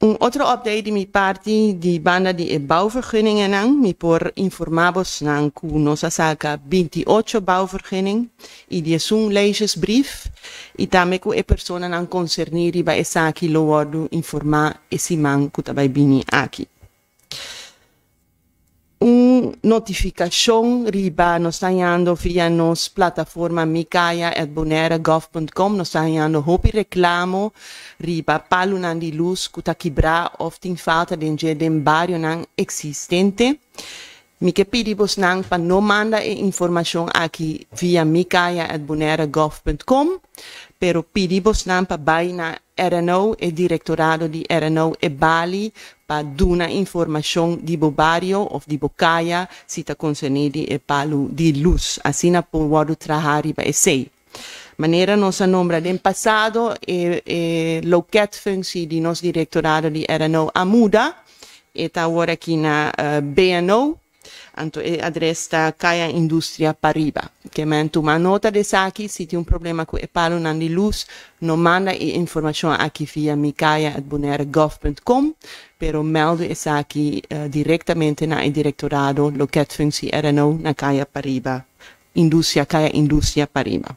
Un otro update di mi parti di banda di e bouwvergunningennan, mi por informá bosnan ku nos a saka 28 bouwvergunning i 11 legesbrief i tambe ku e personanan konserní riba esaki lo wòrdu informá e siman ku ta bai bini aki. Un notifikashon riba nos ta hañando via nos plataforma mikaya@bonairegov.com, nos ta hañando hopi reklamo riba palunan di lus ku ta kibrá òf tin falta den dje den barionan eksistente. Mi ke pidi bosnan pa no manda e informashon aki via mikaya@bonairegov.com, pero pidi bosnan pa bai na RNO, e direktorado di RNO e bali pa duna informashon di bo bario òf di bo kaya si ta konserní di e palu di lus. Asina por wòrdu traha riba esei. Manera nos a nombra den pasado, e e loketfunctie di nos direktorado di RNO a muda. E ta awor aki na BNO. Anto e adres ta Kaya Industria Pariba. Ke men tuma nota di esaki, si tin un problema ku e palunan di lus, no manda e informashon aki via mikaya@bonairegov.com, pero mèldu esaki direktamente na e direktorado loketfunctie RNO na Kaya Pariba, Industria, Kaya Industria Pariba.